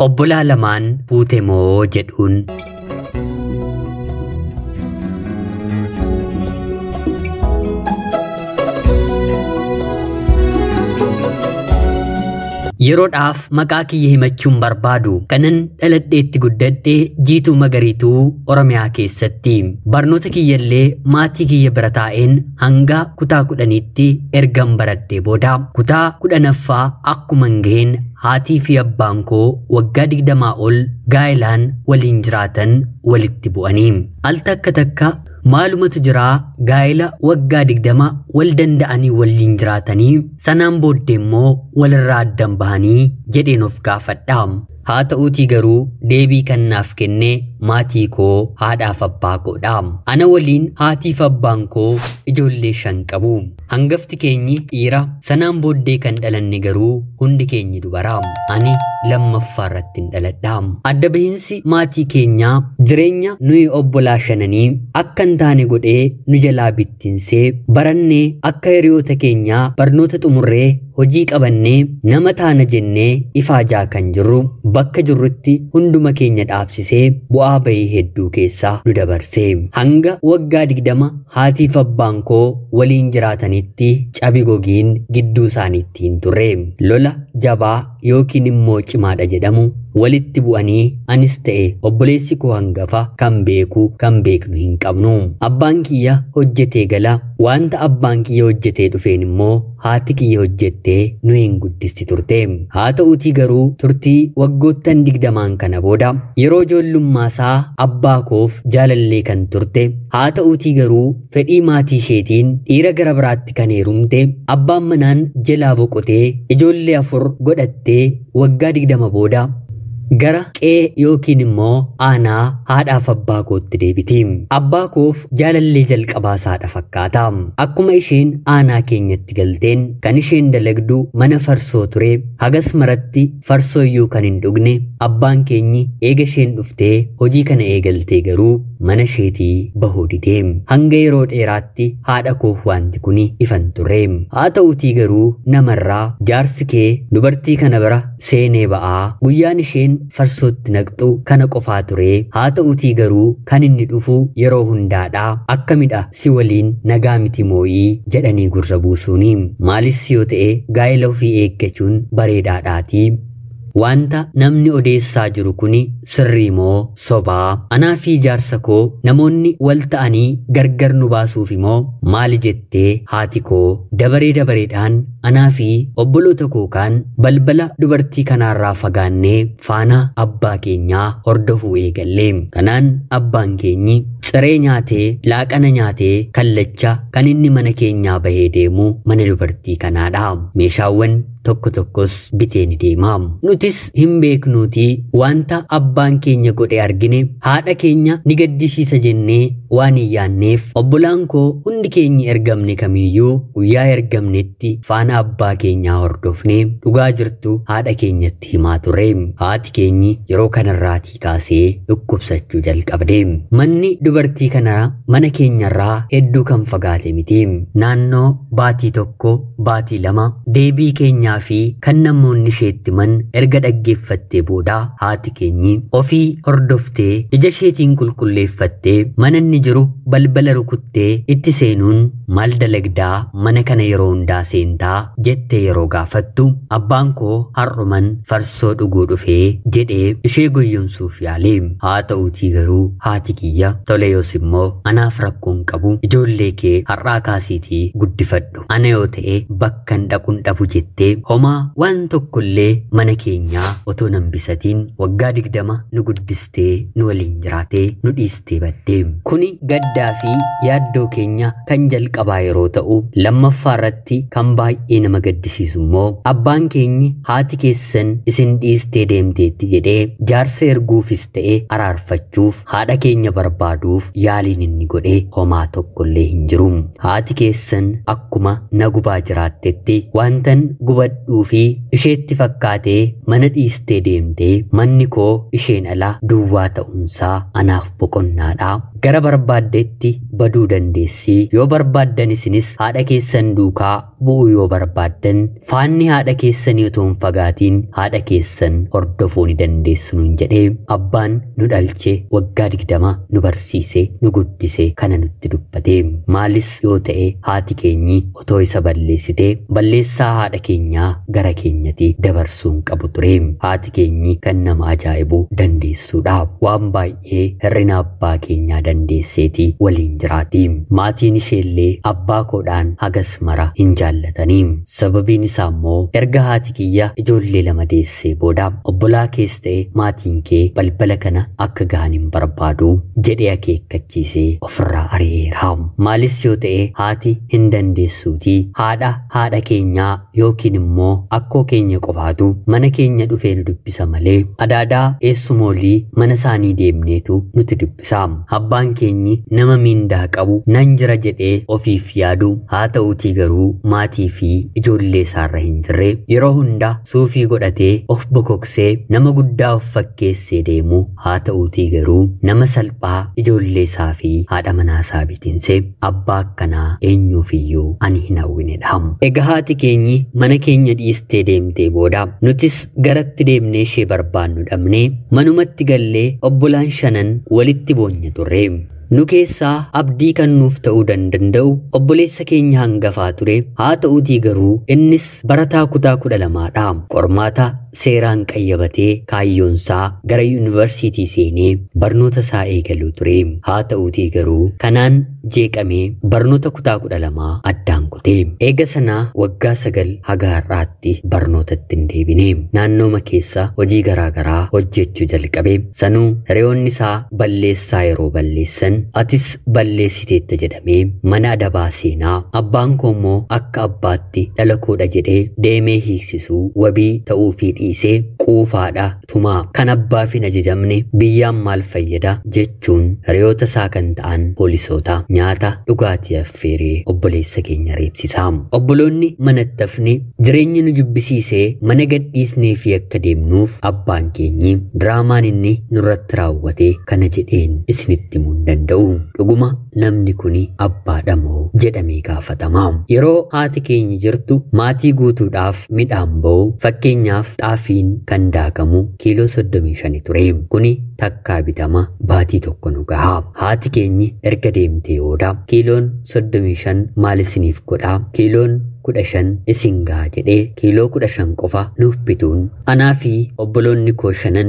Obbolaa lamaan fuute moo jedhuun. Yeroodhaaf maqaa kiyya himachuun barbaadu kanan dhaladheetti guddadhe Jiituu Magariituu Oromiyaa keessatti. Barnoota kiyyallee maatii kiyya bira taa'een hanga kutaa 10tti ergan baradhee booda kutaa 10ffaa akkuman gaheen haatii fi abbaan koo waggaa 20 ol gaa'ilaan waliin jiraatan walitti bu'anii. Al takka takka maalumatu jiraa gaa'ila waggaa 20 wal danda'anii waliin jiraatanii sanaan booddee immoo walirraa addan bahanii jedheen of gaafadha. Haa ta'uutii garuu deebii kan naaf kenne maatii koo haadhaaf abbaa koodha. Ana waliin haatiif abbaan koo ijoollee 5 qabu. Hangafti keenyi dhiira, sanaan booddee kan dhalanne garuu hundi keenyi dubara. Ani lammaffaa irratti hin dhaladha. Adda bahiinsi maatii keenyaa jireenya nuyi obbolaa shananii akka hin taane godhee nu jalaa bittinsee barannee akka hiriyoota keenyaa barnoota xumurree hojii qabannee nama taana jennee ifaajaa kan jirru bakka jirrutti hunduma keenya dhaabsisee bu'aa bahii hedduu keessaa nu dabarse. Hanga waggaa 20 haatiif abbaan koo waliin jiraatanitti cabi gogiin gidduu isaaniitti hin turre. Lola jabaa yookiin immoo cimaadha jedhamu walitti bu'anii anis ta'e obboleessi koo hangafa kan beeku kan beeknu hin qabnu. Abbaan kiyya hojjetee gala, wanta abbaan kiyya hojjetee dhufeen immoo haati kiyya hojjettee nu hin guddisti turte. Haa ta'uutii garuu turtii waggoottan 20 kana booda yeroo ijoollummaa isaa abbaa koof jaalallee kan turte, haa ta'uutii garuu fedhii maatii isheetiin dhiira gara biraatti kan heerumte, abbaan manaan jalaa boqotee ijoollee 4 godhattee waggaa 20 booda gara qe'ee yookiin immoo aanaa haadhaaf abbaa kootti deebiti. Abbaa koof jaalallee jalqabaa isaadha fakkaata. Akkuma isheen aanaa keenyatti galteen kan isheen dalagdu mana farsoo ture. Hagas maratti farsoo iyyuu kan hin dhugne abbaan keenyi eega isheen dhuftee hojii kana eegaltee garuu mana isheetii bahuu didee. Hanga yeroo dheeraatti haadha koof wanti kuni ifan ture. Haa ta'uutii garuu namarraa jaarsi kee dubartii kana bira seenee ba'aa guyyaan isheen farsootti naqxu kana qofaa ture. Haa ta'uutii garuu kan inni dhufu yeroo hundaadha. Akkamidha si waliin nagaa miti moo'ii jedhanii gurra buusuuni. Maalis yoo ta'e gaa'ela ofii eeggachuun bareedaadhaatii. Wanta namni odeessaa jiru kuni sirrii moo sobaa? Anaa fi jaarsa koo namoonni wal ta'anii gargar nu baasuuf immoo maali jettee haati koo dabaree dabareedhaan anaa fi obboloota koo kaan balbala dubartii kanaarraa fagaannee faana abbaa keenyaa hordofuu eegalle. Kanaan abbaan keenyi ciree nyaatee laaqana nyaatee kallacha kan inni mana keenyaa bahee deemu mana dubartii kanaadha. Meeshaawwan tokko tokkos bitee ni deema. Nutis hin beeknuutii wanta abbaan keenya godhe argine haadha keenya ni gaddisiisa jennee waan hin yaanneef obbolaan koo hundi keenya ergamne kamiyyuu guyyaa ergamnetti faana abbaa keenyaa hordofnee dhugaa jirtu haadha keenyatti himaa turre. Haati keenyi yeroo kanarraatii kaasee dhukkubsachuu jalqabde. Manni dubartii kanaa mana keenyarraa hedduu kan fagaate miti. Naannoo baatii 1 baatii 2 deebii keenyaa fi kan namoonni isheetti man erga dhaggeeffattee booda haati keenyi ofii hordoftee ija isheetiin qulqulleeffattee mana inni jiru balbala rukuttee itti seenuun maal dalagdaa mana kana yeroo hundaa seentaa jettee yeroo gaafattu abbaan koo har'uman farsoo dhuguu dhufee jedhee ishee goyyomsuuf yaale. Haa ta'uutii garuu haati kiyya tole yoos immoo anaaf rakkoon qabu ijoollee kee har'aa kaasiitii guddifadhu ana yoo ta'e bakkan dhaquun dhabu jettee homaa waan tokkollee mana keenyaa otoo nambisatiin waggaa 20 nu guddistee nu waliin jiraatee nu dhiistee badde. Kuni gaddaa fi yaaddoo keenya kan jalqabaa yeroo ta'u lammaffaa irratti kan baay'ee nama gaddisiisu immoo abbaan keenyi haati keessan isin dhiistee deemteetti jedhee jaarsa erguufis ta'e araarfachuuf haadha keenya barbaaduuf yaaliin inni godhe homaa tokkollee hin jiru. Haati keessan akkuma na gubaa jiraattetti wantan gubadhuu fi isheetti fakkaatee mana dhiistee deemtee manni koo isheen ala duwwaa ta'uunsaa anaaf boqonnaadha Gara barbaaddetti baduu dandeessi. Yoo barbaaddan isinis haadha keessan duukaa bu'uu yoo barbaaddan faanni haadha keessanii otoo hin fagaatiin haadha keessan hordofuu ni dandeessu nuun jedhee abbaan nu dhalche waggaa 20 nu barsiise nu guddise kana nutti dubbate. Maalis yoo ta'e haati keenyi otoo isa balleessite balleessaa haadha keenyaa gara keenyatti dabarsuun qabu ture. Haati keenyi kan nama ajaa'ibu dandeessuudha. Waan baay'ee hir'ina abbaa keenyaa dandeesseeti waliin jiraati. Maatiin isheellee abbaa koodhaan hagas mara hin jaallatanii. Sababiin isaa immoo erga haati kiyya ijoollee 2 deessee booda obbolaa kees ta'e maatiin kee balbala kana akka gahan hin barbaadu jedhee akeekkachiisee ofirraa ari'eera. Maalis yoo ta'e haati hin dandeessuutii haadha keenyaa yookiin immoo akkoo keenya qofaatu mana keenya dhufee nu dubbisa malee adaadaa eessumoolii mana isaanii deemneetu nuti dubbisa. Abbaan keenyi nama miindaa qabu nan jira jedhee ofiif yaadu haa ta'uutii garuu maatii fi ijoollee isaarra hin jirre yeroo hunda suufii godhatee of bokoksee nama guddaa of fakkeessee deemu haa ta'uutii garuu nama salphaa ijoollee isaa fi haadha manaa isaa bitinse abbaa akkanaa eenyuufiyyuu ani hin hawwinedha. Egaa haati keenyi mana keenya dhiistee deemtee booda nutis garatti deemnee ishee barbaannu dhabnee manumatti gallee obbolaan 5 walitti boonya turre. Nu keessaa abdii kan nuuf ta'uu danda'u obboleessa keenya hangafaa ture. Haa ta'uutii garuu innis barataa kutaa 12dha. Qormaata seeraan qayyabatee kaayyoonsaa gara yuunivarsiitii seenee barnoota isaa eegaluu ture. Haa ta'uutii garuu kanaan jeeqamee barnoota kutaa 12 addaan kutee. Eega sanaa waggaa 9 haga har'aatti barnootatti hin deebine. Naannooma keessa hojii garaagaraa hojjechuu jalqabe. Sanuu hiriyoonni isaa balleessaa yeroo balleessan atis balleessiteetta jedhamee mana adabaa seenaa. Abbaan koo immoo akka abbaatti dhala koodha jedhee deemee hiiksisuu wabii ta'uufii dhiisee quufaadha tumaa kan abbaaf hin ajajamne biyyaan maal fayyada jechuun hiriyoota isaa kan ta'an poolisoota nyaata dhugaatii affeeree obboleessa keenya reebsisaa. Obboloonni manatti hafne jireenya nu jibbisiisee mana gadhiisnee fi akka deemnuuf abbaan keenyi diraamaan inni nurratti raawwate kana jedheen isinitti himuu hin danda'u. Dhuguma namni kuni abbaadha moo jedhamee gaafatama. Yeroo haati keenya jirtu maatii guutuudhaaf midhaan ba'u fakkeenyaaf xaafiin kan daakamu kiiloo 35 ture. Kuni takkaa bitama baatii tokko nu gaha. Haati keenyi erga deemtee booda kiiloon 35 maal isiniif godhaa? Kiiloon 15 isin gaha jedhee kiiloo 15 qofa nuuf bituun anaa fi obboloonni koo 5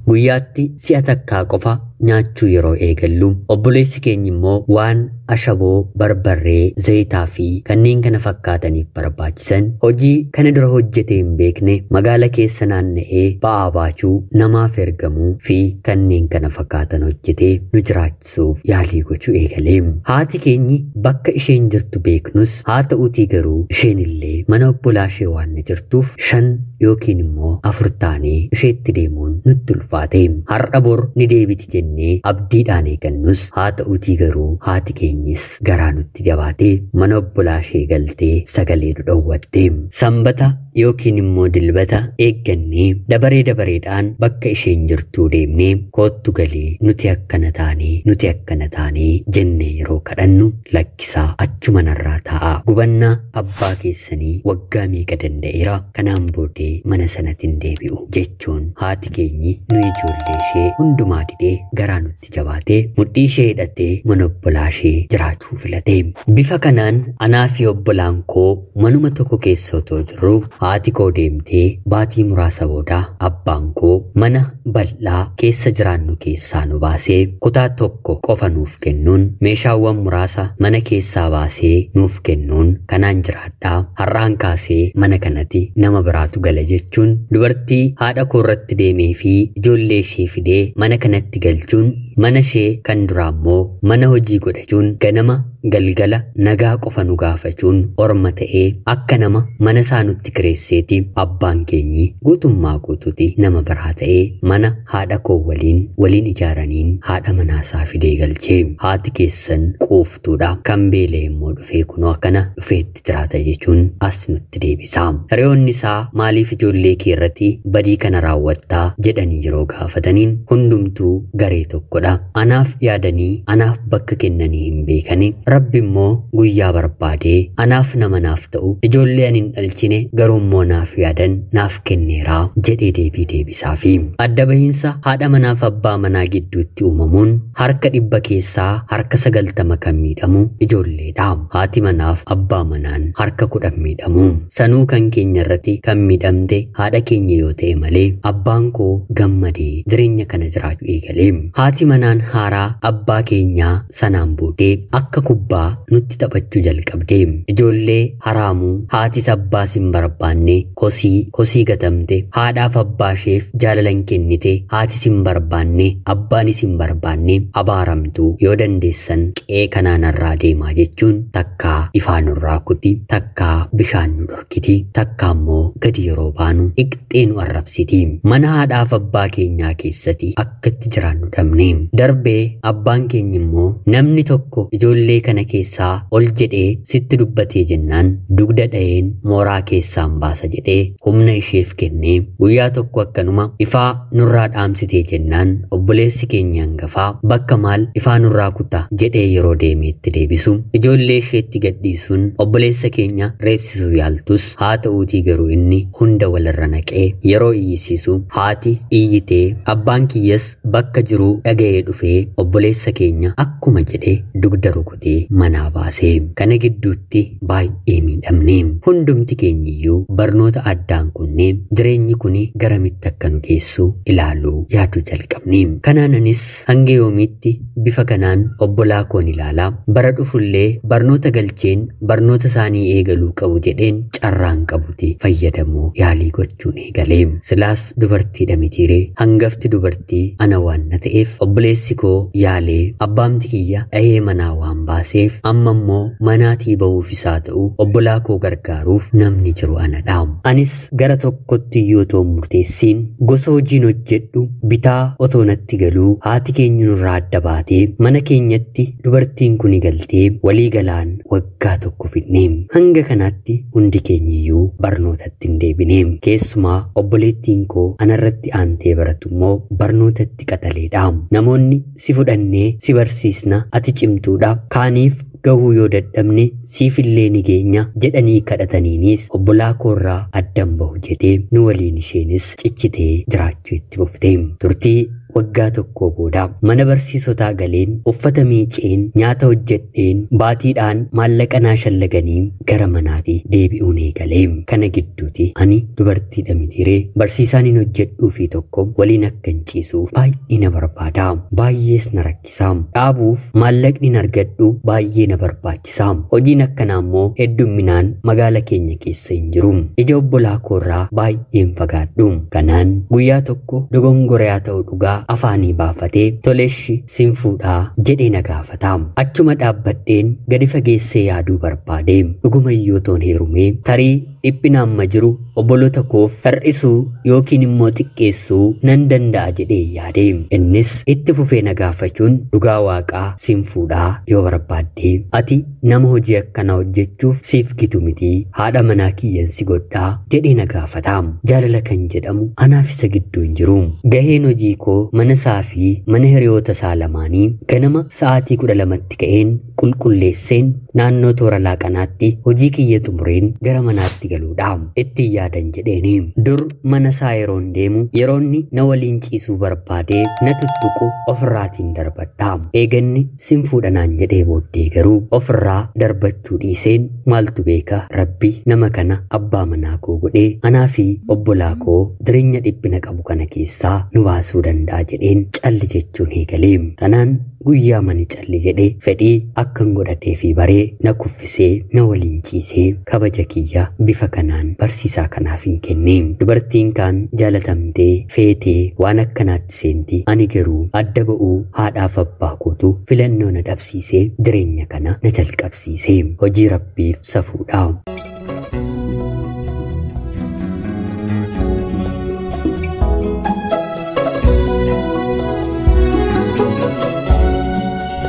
guyyaatti si'a takkaa qofa nyaachuu yeroo eegallu obboleessi keenya immoo waan ashaboo, barbarree, zayitaa fi kanneen kana fakkaataniif barbaachisan hojii kana dura hojjetee hin beekne magaala keessa naanna'ee ba'aa baachuu, namaaf ergamuu fi kanneen kana fakkaatan hojjetee nu jiraachisuuf yaalii gochuu eegale. Haati keenyi bakka isheen jirtu beeknus haa ta'uutii garuu isheen illee mana obbolaa ishee waan jirtuuf 5 yookiin immoo 4 taanee isheetti deemuun nutti ulfaate. Har'a bor ni deebiti jennee abdiidhaan eegannus haa ta'uutii garuu haati keenyis garaa nutti jabaatee mana obbolaa ishee galtee sagalee nu dhowwatte. Sanbata yookiin immoo dilbata eeggannee dabaree dabareedhaan bakka isheen jirtuu deemnee koottu galee nuti akkana taanee nuti akkana taanee jennee yeroo kadhannu lakkisaa achuma narraa taa'a. Gubannaa abbaa keessanii waggaa meeqa danda'eera kanaan booddee mana sanatti hin deebi'u jechuun haati keenyi nu ijoollee ishee hundumaa didee garaa nutti jabaatee mudhii ishee hidhattee mana obbolaa ishee jiraachuu filate. Bifa kanaan anaa fi obbolaan koo manuma tokko keessa otoo jirru haati koo deemtee baatii muraasa booda abbaan koo mana bal'aa keessa jiraannu keessaa nu baasee kutaa tokko qofa nuuf kennuun meeshaawwan muraasa mana keessaa baasee nuuf kennuun kanaan jiraadhaa har'aan kaasee mana kanatti nama biraatu gala jechuun dubartii haadha koo irratti deemee fi ijoollee ishee fidee mana kanatti galchuun mana ishee kan duraa immoo mana hojii godhachuun ganama galgala nagaa qofa nu gaafachuun orma ta'ee akka nama mana isaa nutti kireesseeti abbaan keenyi guutummaa guutuuti nama biraa ta'ee mana haadha koo waliin ijaaraniin haadha manaa isaa fidee galchee. Haati keessan quuftuudha kan beelee immoo dhufee kunoo akkana dhufeetti jiraata jechuun as nutti deebisa. Hiriyoonni isaa maaliif ijoollee kee irratti badii kana raawwattaa jedhanii yeroo gaafataniin hundumtuu garee tokkodha. tokkodha. Anaaf yaadanii anaaf bakka kennanii hin beekani. Rabbi immoo guyyaa barbaadee anaaf nama naaf ta'u ijoollee ani hin dhalchine garuu immoo naaf yaadan naaf kenneeraa jedhee deebii deebisaafi. Adda bahiinsa haadha manaaf abbaa manaa gidduutti uumamuun harka 100 keessaa harka 90 kan miidhamu ijoolleedha. Haati manaaf abbaa manaan harka 10 miidhamu. Sanuu kan keenya irratti kan miidhamte haadha keenya yoo ta'e malee abbaan koo gammadee jireenya kana jiraachuu eegale. Haati manaan haaraa abbaa keenyaa sanaan booddee akka kubbaa nutti taphachuu jalqabde. Ijoollee haraamuu haatis abbaas hin barbaanne kosii gatamte haadhaaf abbaa isheef jaalala hin kennite haatis hin barbaanne abbaanis hin barbaanne abaaramtuu yoo dandeessan qe'ee kanaanarraa deemaa jechuun takkaa ifaa nurraa kuti, takkaa bishaan nu dhorkiti, takkaa immoo gadi yeroo baanu dhiqxee nu arrabsiti. Mana haadhaaf abbaa keenyaa keessatti akka itti jiraannu dhabne. Darbee abbaan keenya immoo namni tokko ijoollee kana keessaa ol jedhee sitti dubbatee jennaan dugda dha'een mooraa keessaan baasa jedhee humna isheef kennee guyyaa tokko akkanuma ifaa nurraa dhaamsitee jennaan obboleessi keenya hangafaa bakka maal ifaa nurraa kuta jedhee yeroo deemeetti deebisu ijoollee isheetti gadhiisuun obboleessa keenya reebsisuu yaaltus haa ta'uutii garuu inni hunda walirra naqee yeroo iyyisiisu haati iyyitee abbaan kiyyas bakka jiruu dhaga'ee dhufee obboleessa keenya akkuma jedhee dugda rukutee manaa baasee. Kana gidduutti baay'ee miidhamne. Hundumti keenyiyyuu barnoota addaan kunnee jireenyi kun garamitti akka nu geessu ilaaluu yaaduu jalqabne. Kanaan anis hanga yoomiitti bifa kanaan obbolaa koon ilaalaa bara dhufullee barnoota galcheen barnoota isaanii eegaluu qabu jedheen carraan qabuti fayyadamuu yaalii gochuun eegalee. Silaas dubartiidha mitiiree hangafti dubartii ana waan na ta'eef obboleessi koo yaalee abbaamti kiyya dhahee manaa waan baaseef amma immoo manaatii ba'uuf isaa ta'u obbolaa koo gargaaruuf namni jiru anadha. Anis gara tokkotti iyyuu otoo murteessiin gosa hojiin hojjedhu bitaa otoo natti galuu haati keenya nurraa adda baatee mana keenyatti dubartiin kun galtee walii galaan waggaa tokko fidne. Hanga kanaatti hundi keenyiyyuu barnootatti hin deebine. Keessumaa obboleettiin koo anarratti aantee baratu immoo barnootatti qaxaleedha. Namoonni si fudhannee si barsiisna ati cimtuudha kaaniif gahuu yoo dadhabne siifillee ni geenya jedhanii kadhataniinis obbolaa koorraa addan bahu jedhee nu waliin isheenis cichitee jiraachuu itti fufte. Turtii waggaa tokko booda mana barsiisotaa galeen uffata miiceen nyaata hojjedheen baatiidhaan maallaqa naa shallaganii gara manaatti deebi'uun eegalee. Kana gidduuti ani dubartiidha mitiiree barsiisaan hin hojjedhuu fi tokko waliin akka hin ciisuuf baay'ee na barbaada. Baay'ees na rakkisa. Dhaabuuf maallaqni hin argadhu baay'ee na barbaachisa. Hojiin akkanaa immoo heddumminaan magaala keenya keessa hin jiru. Ija obbolaa koorraa baay'een fagaadhu. Kanaan guyyaa tokko dogongoraa ta'u dhugaa afaanii baafatee toleshi sin fuudhaa jedhee na gaafata. Achuma dhaabbadheen gadi fageessee yaaduu barbaade. Dhugumayyuu toon heerumee tarii dhiphina amma jiru obboloota koof hir'isuu yookiin immoo xiqqeessuu nan danda'a jedhee yaade. Innis itti fufee na gaafachuun dhugaa waaqaa sin fuudhaa yoo barbaadde ati nama hojii akkanaa hojjechuuf siif gitu miti haadha manaa kiyyan si godhaa jedhee na gaafata. Jaalala kan jedhamu anaaf isa gidduu hin jiru. Gaheen hojii koo mana isaa fi mana hiriyoota isaa lamaanii ganama sa'aatii 12tti ka'een qulqulleesseen naannoo toora laaqanaatti hojii kiyya xumureen gara manaatti galuudha. Ittiin yaadan jedheeni. Dur mana isaa yeroon deemu yeroonni na waliin ciisuu barbaadee na tuttuqu ofirraatiin darbadha. Eeganni sin fuudhanaan jedhee booddee garuu ofirraa darbachuu dhiiseen maaltu beeka rabbi nama kana abbaa manaa koo godhee anaa fi obbolaa koo jireenya dhiphina qabu kana keessaa nu baasuu danda'a jedheen calli jechuun eegalee. Kanaan guyyaa mani calli jedhee fedhii akkan godhatee fi baree na kuffisee na waliin ciisee kabaja kiyya bifa kanaan barsiisaa kanaaf hin kenne. Dubartiin kaan jaalatamtee feetee waan akkanaatti seenti. Ani garuu adda ba'uu haadhaaf abbaa kootu filannoo na dhabsiisee jireenya kana na jalqabsiisee. Hojii rabbiif safuudha.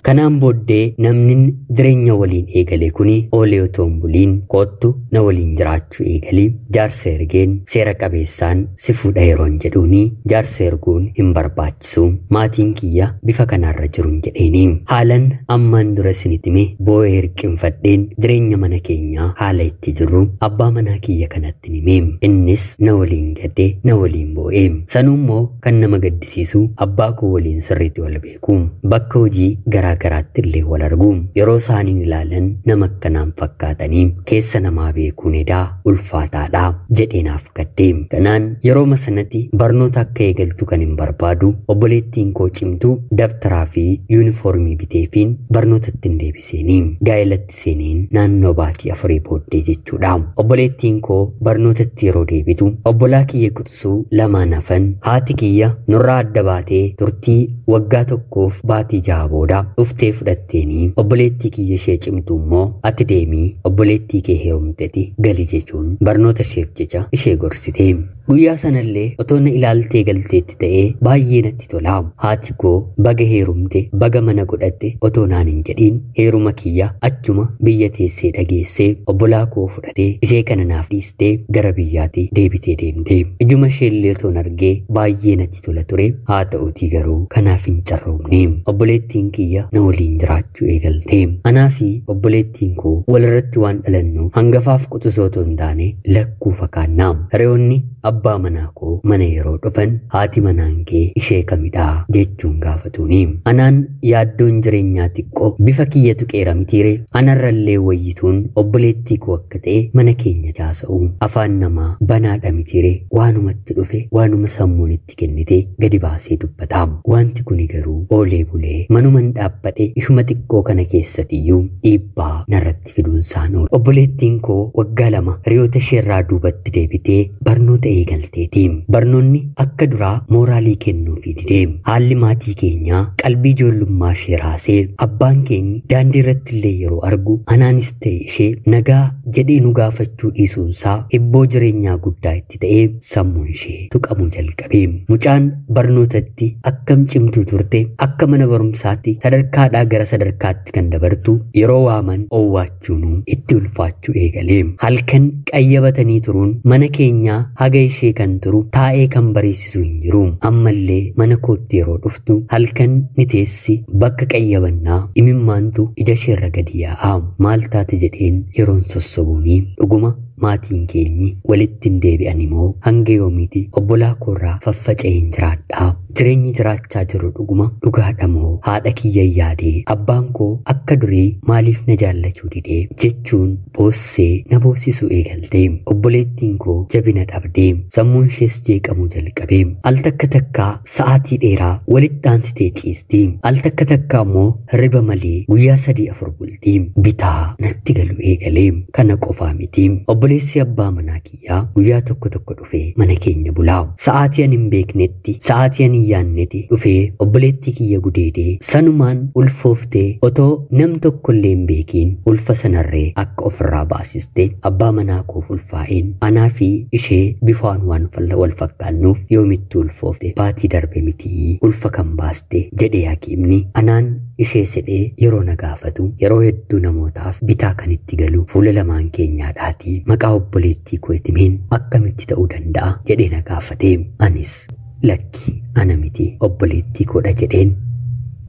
Kanaan booddee namni jireenya waliin eegale kuni oolee otoo hin buliin koottu na waliin jiraachuu eegalii jaarsa ergeen seera qabeessaan si fuudha yeroon jedhuuni jaarsa erguun hin barbaachisu maatiin kiyya bifa kanaarra jiruun jedheeni. Haalan ammaan dura isinitti hime boo'ee hirqinfadheen jireenya mana keenyaa haala itti jirru abbaa manaa kiyya kanatti hime. Innis na waliin gaddee na waliin boo'ee. Sanuummoo kan nama gaddisiisu abbaa koo waliin sirriitti wal beeku. Bakka hojii garaa garaatti illee wal argu. Yeroo isaaniin ilaalan nama akkanaan fakkaatanii keessa namaa beekuun edaa ulfaataadha jedhee naaf gaddee. Kanaan yerooma sanatti barnoota akka eegaltu kan hin barbaadu obboleettiin koo cimtuu dabtaraa fi yuunifoormii biteefiin barnootatti hin deebiseeni. Gaa'elatti seeneen naannoo baatii 4 booddee jechuudha. Obboleettiin koo barnootatti yeroo deebitu obbolaa kiyya quxisuu lamaan hafan haati kiyya nurraa adda baatee turtii waggaa 1 baatii 6 booda dhuftee fudhatteenii obboleettii kiyya ishee cimtuu immoo ati deemii obboleettii kee heerumteeti gali jechuun barnoota isheef jecha ishee gorsite. Guyyaa sanallee otoo na ilaaltee galteetti ta'ee baay'ee natti tola. Haati koo baga heerumte baga mana godhatte otoo naan hin jedhiin heeruma kiyya achuma biyya teessee dhageessee obbolaa koo fudhatee ishee kana naaf dhiistee gara biyyaatti deebitee deemte. Ijuma isheellee otoon argee baay'ee natti tola ture. Haa ta'uutii garuu kanaaf hin carroomne. Obboleettiin kiyya na waliin jiraachuu eegalte. Anaa fi obboleettiin koo walirratti waan dhalannuuf hangafaaf quxisoo otoo hin taane lakkuu fakkaanna. Hiriyoonni abbaa manaa koo mana yeroo dhufan haati manaan kee ishee kamidhaa jechuun gaafatuuni. Anaan yaaddoon jireenyaa xiqqoo bifa kiyya tuqeera mitiire anarrallee wayyituun obboleettii koo akka ta'e mana keenya haasa'u. Afaan namaa banaadha mitiire waanumatti dhufe waanuma sammuun itti kennite gadi baasee dubbata. Wanti kuni garuu oolee bulee manuman dhaabbadhe ishuma xiqqoo kana keessatiyyuu dhiibbaa narratti fiduunsaan oolu. Obboleettiin koo waggaa 2 hiriyoota isheerraa duubatti deebitee barnoota eegalteeti. Barnoonni akka duraa mooraalii kennuufii didee. Haalli maatii keenyaa qalbii ijoollummaa ishee raasee abbaan keenya daandii irratti illee yeroo argu anaanis ta'e ishee nagaa jedhee nu gaafachuu dhiisuunsaa hibboo jireenyaa guddaa itti ta'ee sammuun ishee tuqamuu jalqabe. Mucaan barnootatti akkam cimtuu turte akka mana barumsaatti sadarkaadhaa gara sadarkaatti kan dabartu yeroo waaman owwaachuunuu itti ulfaachuu eegale. Halkan qayyabatanii turuun mana keenyaa haga ishee kan turu taa'ee kan barisiisu hin jiru. Ammallee mana kootti yeroo dhuftu halkan ni teessi bakka qayyabannaa imimmaantu ija isheerra gadi yaa'a. Maal taate jedheen yeroon sossobuuni dhuguma maatiin keenyi walitti hin deebi'an immoo hanga yoomiiti obbolaa koorraa faffaca'een jiraadha. Jireenyi jiraachaa jiru dhuguma dhugaadha moo haadha kiyya yaadee abbaan koo akka durii maaliif na jaallachuu didee jechuun boossee na boossisuu eegalte. Obboleettiin koo jabina dhabdee sammuun ishees jeeqamuu jalqabe. Al takka takkaa sa'aatii dheeraa walitti aansitee ciisti. Al takka takkaa immoo hirriba malee guyyaa 3-4 bulti. Bitaa natti galu eegale. Kana qofaa miti. Obboleessi abbaa manaa kiyyaa guyyaa tokko tokko dhufee mana keenya bulaa. Sa'aatii ani hin beeknetti, sa'aatii ani hin yaannetti dhufee obboleettii kiyya gudeedee sanumaan ulfooftee otoo nam tokkollee hin beekiin ulfa sanarree akka ofirraa baasiste abbaa manaa koof ulfaa'een anaa fi ishee bifaan waan wal fakkaannuuf yoomitti ulfoofte baatii darbe mitii ulfa kan baaste jedhee hakiimni anaan ishee sedhee yeroo na gaafatu yeroo hedduu namootaaf bitaa kan itti galu fuula lamaan keenyaadhaatii maqaa obboleettii koo itti akkamitti ta'uu danda'a jedhee na gaafate. Anis lakki ana miti obboleettii koodha jedheen.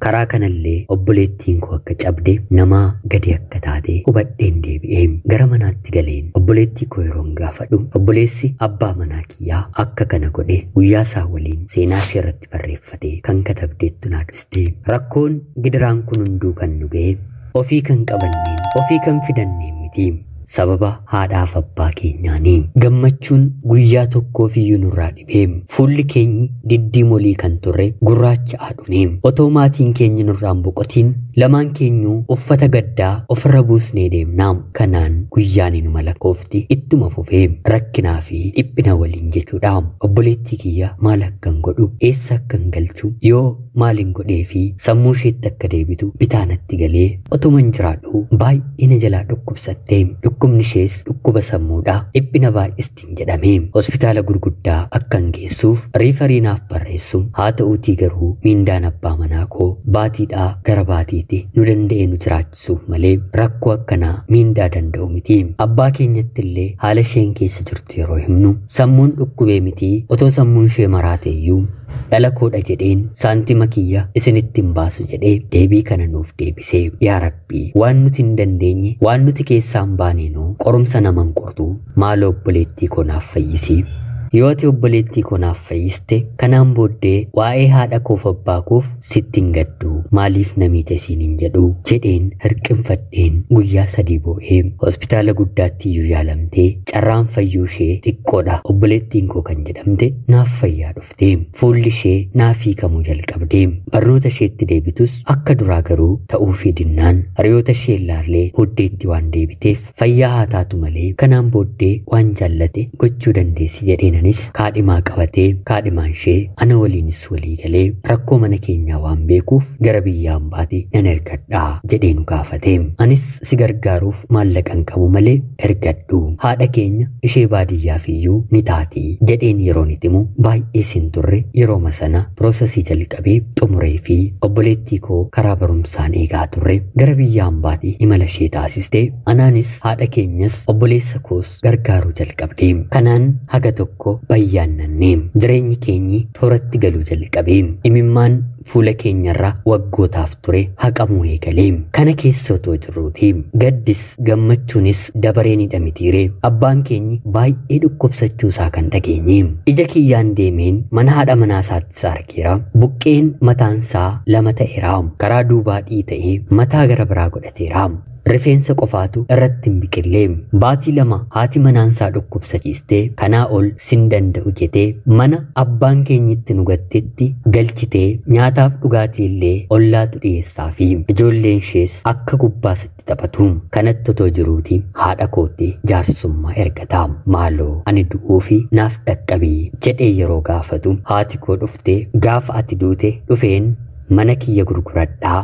Karaa kanallee obboleettiin koo akka cabde namaa gadi akka taate hubadheen deebi'ee gara manaatti galeen obboleettii koo yeroon gaafadhu obboleessi abbaa manaa kiyyaa akka kana godhe guyyaa isaa waliin seenaa ishee irratti barreeffate kan katabdeettu naa dhufte. Rakkoon gidiraan kun hunduu kan nu ga'e ofii kan qabanneen ofii kan fidanneen miti. Sababa haadhaaf abbaa keenyaanii gammachuun guyyaa tokkoof iyyuu nurraa dhibee fuulli keenyi diddiimolii kan turre gurraacha dhufne otoo maatiin keenya nurraan boqotiin lamaan keenyuu uffata gaddaa ofirra buusnee deemna. Kanaan guyyaan inuma lakkoofti ittuma fufee rakkinaa fi dhiphina waliin jechuudha. Obboleettii kiyya maal akkan godhu eessa akkan galchu yoo maaliin godhee fi sammuu isheetti akka deebitu bitaanatti galee otuman jiraadhu baay'ee na jalaa dhukkubsatte. Dhukkubni ishees dhukkuba sammuudha. Dhiphina baay'istiin jedhame. Hospitaala gurguddaa akkan geessuuf riifarii naaf barreessu. Haa ta'uutii garuu miindaan abbaa manaa koo baatiidhaa gara baatiitti nu danda'ee nu jiraachisuuf malee rakkoo akkanaa miindaa danda'u miti. Abbaa keenyatti illee haala isheen keessa jirtu yeroo himnu sammuun dhukkubee miti, otoo sammuun ishee maraate iyyuu dhala koodha jedheen saantima kiyya isinitti hin baasu jedhee deebii kana nuuf deebisee. Yaa Rabbii, waan nuti hin dandeenye, waan nuti keessaa hin baaneenoo qorumsa naman qortu, maaloo obboleettii koo naaf fayyisi. Yoo ati obboleettii koo naaf fayyiste kanaan booddee waa'ee haadha koof abbaa koof sitti hin gaddu, maaliif na miite siin hin jedhu jedheen hirqinfadheen guyyaa 3 boo'ee hospitaala guddaatti iyyuu yaalamtee carraan fayyuu ishee xiqqoodha. Obboleettiin koo kan jedhamte naaf fayyaa dhufte. Fuulli ishee naaf hiikamuu jalqabde. Barnoota isheetti deebitus akka duraa garuu ta'uufii dinnaan hiriyoota ishee ilaallee booddeetti waan deebiteef fayyaa haa taatu malee kanaan booddee waan jaallate gochuu dandeessi jedheen anis kaadhimaa qabatee kaadhimaan ishee ana waliinis walii galee rakkoo mana keenyaa waan beekuuf gara biyya hambaatti nan ergadhaa jedhee nu gaafate. Anis si gargaaruuf maallaqa hin qabu malee ergadhu, haadha keenya ishee baadiyyaaf iyyuu ni taati jedheen yeroon itti himu baay'ee sin turre. Yerooma sana piroosesii jalqabee xumuree fi obboleettii koo karaa barumsaan eegaa turre gara biyya hambaatti imala ishee taasiste. Anaanis haadha keenyas obboleessa koos gargaaruu jalqabde. Kanaan haga tokko bayyaannanne jireenyi keenyi tooratti galuu jalqabe. Imimmaan fuula keenyarra waggootaaf ture haqamuu eegalee. Kana keessa otoo jirruuti gaddis gammachuunis dabaree ni dhamitiire. Abbaan keenyi baay'ee dhukkubsachuu isaa kan dhageenye. Ija kiyyaan deemeen mana haadha manaa isaattis argeera. Buqqeen mataansaa 2 ta'eera. Karaa duubaa dhiita'ee mataa gara biraa godhateera. Rifeensa qofaatu irratti hin biqillee. Baatii 2 haati manaansaa dhukkubsachiistee kanaa ol sin danda'u jetee mana abbaan keenyitti nu gattetti galchitee nyaataaf dhugaatii illee ollaatu dhiyeessaa fi ijoolleen ishees akka gubbaasatti taphatu. Kanatti otoo jiruuti haadha kootti jaarsummaa ergata. Maaloo ani du'uu fi naaf dhaqqabii jedhee yeroo gaafatu haati koo dhuftee gaafa ati duute dhufeen mana kiyya gurguradhaa,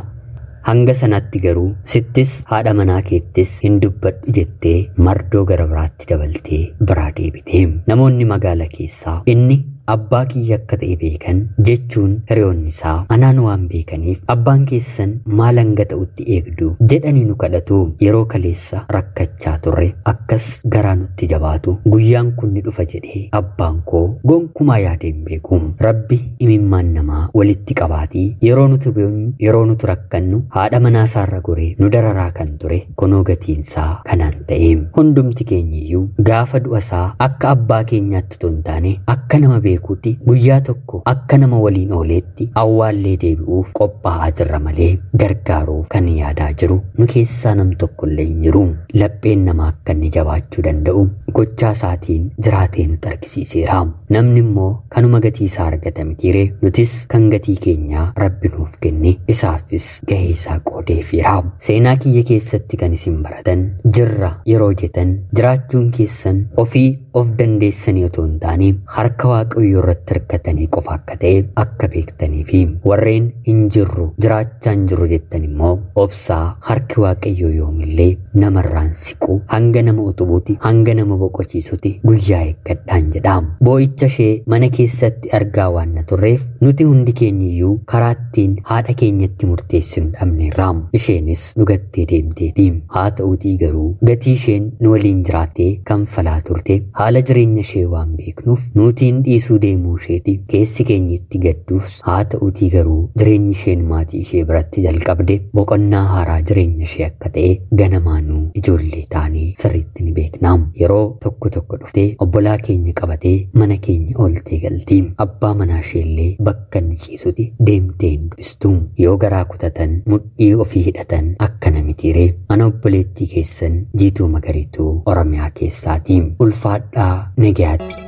hanga sanatti garuu sittis haadha manaa keettis hin dubbadhu jettee mardoo gara biraatti dabaltee biraa deebite. Namoonni magaala keessaa inni abbaa kiyya akka ta'e beekan jechuun hiriyoonni isaa anaan waan beekaniif abbaan keessan maal hanga ta'utti eegdu jedhanii nu kadhatu. Yeroo kaleessa rakkachaa turre akkas garaa nutti jabaatu guyyaan kun ni dhufa jedhee abbaan koo gonkumaa yaadee hin beeku. Rabbi imimmaan namaa walitti qabaatii yeroo nuti boonyu, yeroo nuti rakkannu haadha manaa isaarra goree nu dararaa kan ture kunoo gatiinsaa kanaan ta'e. Hundumti keenyiyyuu gaafa du'a isaa akka abbaa keenyaatti otoo hin taane akka nama beekuutti guyyaa tokko akka nama waliin ooleetti awwaallee deebi'uuf qophaa'aa jirra malee gargaaruuf kan yaadaa jiru nu keessaa nam tokko illee hin jiru. Lapheen namaa akka inni jabaachuu danda'u gochaa isaatiin jiraatee nutti argisiiseera. Namni immoo kanuma gatii isaa argata mitiire. Nutis kan gatii keenyaa Rabbi nuuf kenne isaafis gahee isaa qoodeefiira. Seenaa kiyya keessatti kan isin baratan jirra yeroo jettan jiraachuun keessan ofii of dandeessanii otoo hin taane harka Waaqayyoo irratti hirkatanii qofa akka ta'e akka beektanii fi warreen hin jirru jiraachaa hin jirru jettan immoo obsaa harki Waaqayyoo yoomillee namarraan siqu hanga nama utubuuti, hanga nama boqochiisuti guyyaa eeggadhaan jedha. Boo'icha ishee mana keessatti argaa waan na turreef nuti hundi keenyiyyuu karaa ittiin haadha keenyatti murteessinu dhabneerra. Isheenis nu gattee deemteeti. Haa ta'uutii garuu gatii isheen nu waliin jiraattee kanfalaa turte haala jireenya ishee waan beeknuuf nutiin dhiisuu deemuu isheeti keessi keenyatti gadduus haa ta'uutii garuu jireenyi isheen maatii ishee biratti jalqabde boqonnaa haaraa jireenya ishee akka ta'e ganamaanuu ijoollee taanee sirriitti ni beekna. Yeroo tokko tokko dhuftee obbolaa keenya qabatee mana keenya ooltee galti. Abbaa manaa ishee illee bakka inni ciisutti deemtee hin dubbistu. Yoo garaa kutatan mudhii ofii hidhatan akkana mitiiree. Ana obboleettii keessan Jiituu Magariituu Oromiyaa keessaati. Ulfaadhaa nagayaatti.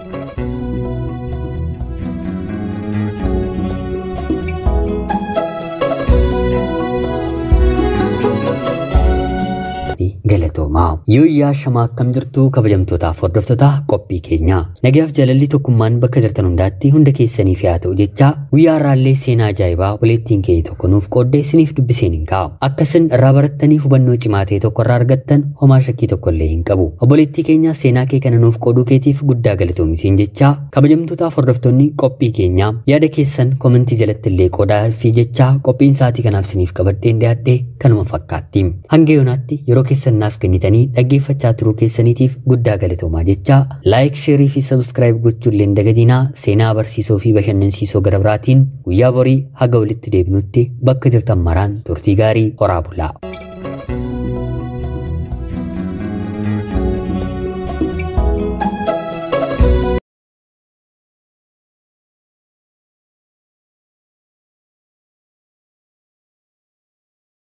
Galatoomaa. Yooyyaa shamaa akkam jirtu kabajamtootaaf hordoftoota qophii keenyaa. Nagaaf jaalalli tokkummaan bakka jirtan hundaatti hunda keessaniif haa ta'u jechaa guyyaa har'aallee seenaa ajaa'ibaa obboleettiin keenya tokko nuuf qooddee isiniif dubbiseen hin kaa'u. Akka isin irraa barattanii hubannoo cimaa ta'e tokko irraa argattan homaa shakkii tokko illee hin qabu. Obboleettii keenya seenaa kee kana nuuf qooduu keetiif guddaa galatoomisiin jechaa kabajamtootaaf hordoftoonni qophii keenyaa yaada keessan komentii jalatti illee qoodaa fi jechaa qophiin sa'aatii kanaaf isiniif qabadheen dhiyaadhe kanuma fakkaatti. Hanga yoonaatti yeroo keessan naaf kennitanii dhaggeeffachaa turuu keessaniitiif guddaa galatoomaa jechaa like, sheerii fi subscribe gochuu illee hin dagatinaa. Seenaa barsiisoo fi bashannansiisoo gara biraatiin guyyaa borii haga walitti deebinutti bakka jirtan maraan turtii gaarii horaa bulaa.